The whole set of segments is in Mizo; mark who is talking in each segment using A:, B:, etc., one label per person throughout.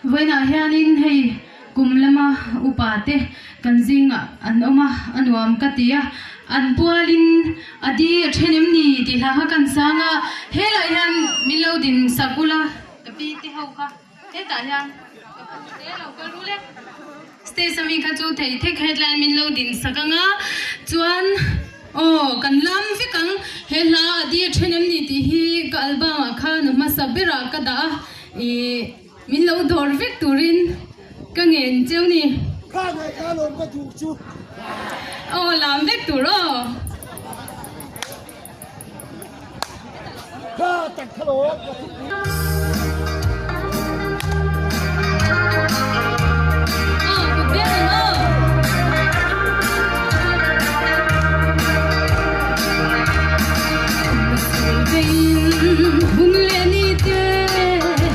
A: Vawiinah hianin hei kum lama upa te kan zingah an awm a, a nuam ka ti a, an pualin a di a then em ni tih hla kha kan sang a, helaiah hian min lo din sak ula ka pi te ho kha hetah hian ka pu te lo kal rul e. Stage ami kha chu thei thek headline min lo din sak ang a, chuan aw kan lam vek ang, he hla a di a then em ni tih hi ka album ah khan a hmasa berah ka dah a, ih min lo dawr vek turin ka ngen cheu ni.
B: Kha ngai kha lawm ka duh chu.
A: Aw lam vek tur aw.
B: Kha tak kha lawm ka duh.
A: Aw kut biak ang aw. Hun leh ni te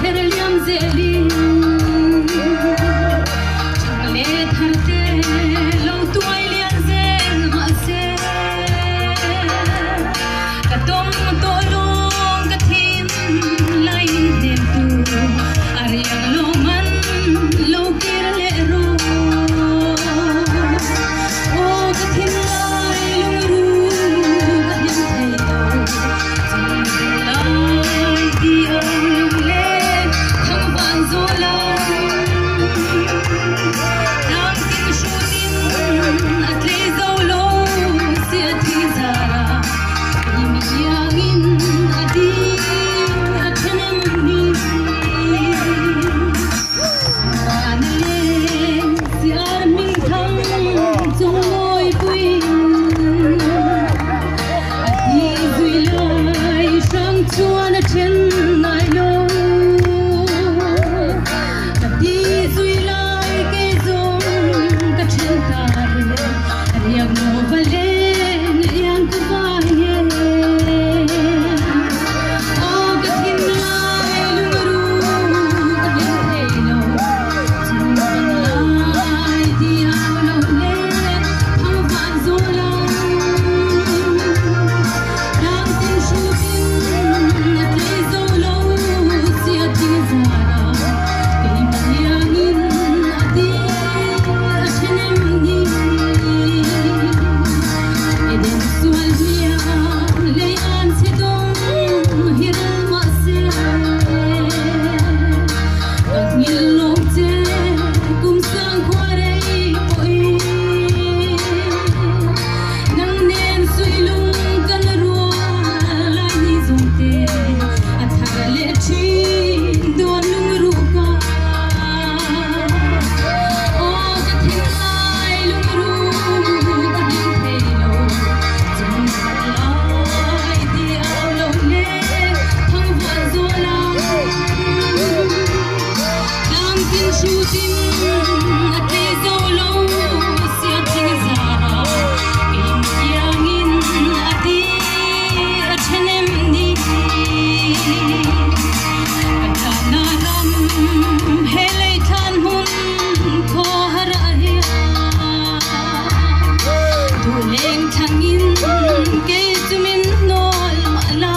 A: her liam zelin Thang leh thar te lo tuai lian zel mahse Ka tawng tawh lawng ka thin lai min hnem tu a riang lo man lo kir leh rawh Aw ka thin lai lungru ka hnem thei lo chung lai ti ang lung leh thang van zawl ang Tlang tin hrutin a tlei zo lo sia thi zara i mi iangin a ding a then em ni Van leng siar hming thang chung mawi puiin a ti zui lai hrang chuan a then ngai lo Ka ti zui lai kei zawng ka then ta e riak maw va leng iang ka vai e Aw ka thim lai lungru ka hlim thei lo chung van lai ti au lo le thang van zawl ang Tlang tin hrutin a tlei zo lo sia thing zara keimah hiangin a ding a then em ni Eden sual hliam lei an chhe dawng hi rel mahse ka nghilh lo che kum sang khua rei pawhin nang nen suih lung kan rual lai ni zawng te a thar leh thin dawn lung ruh ka aw ka thin lai lung ruh ka hlim thei lo chung khat lai ti au lo le thang vuan zawl ang tlang tin hrutin a tlei zo lo sia thing zara keimah iangin a ti a then em ni ka tana ram he lei thlan hmun khaw har a hian duh leng thlangin kei chu min hnawl mah la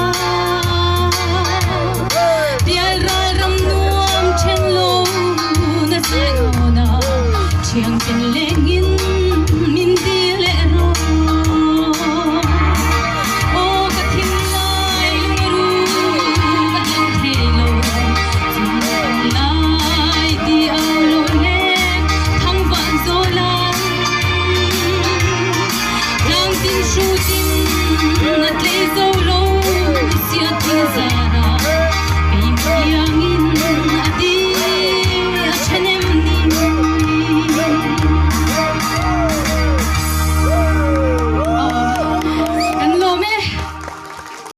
A: pial ral ram nuam then lo na saiawn a thiang ken lengin min ti leh rawh aw ka thin lai lungru ka hlim thei lo chung kan lai ti au lo leng thang van zawl ang tlang tin hrutin a tlei zo.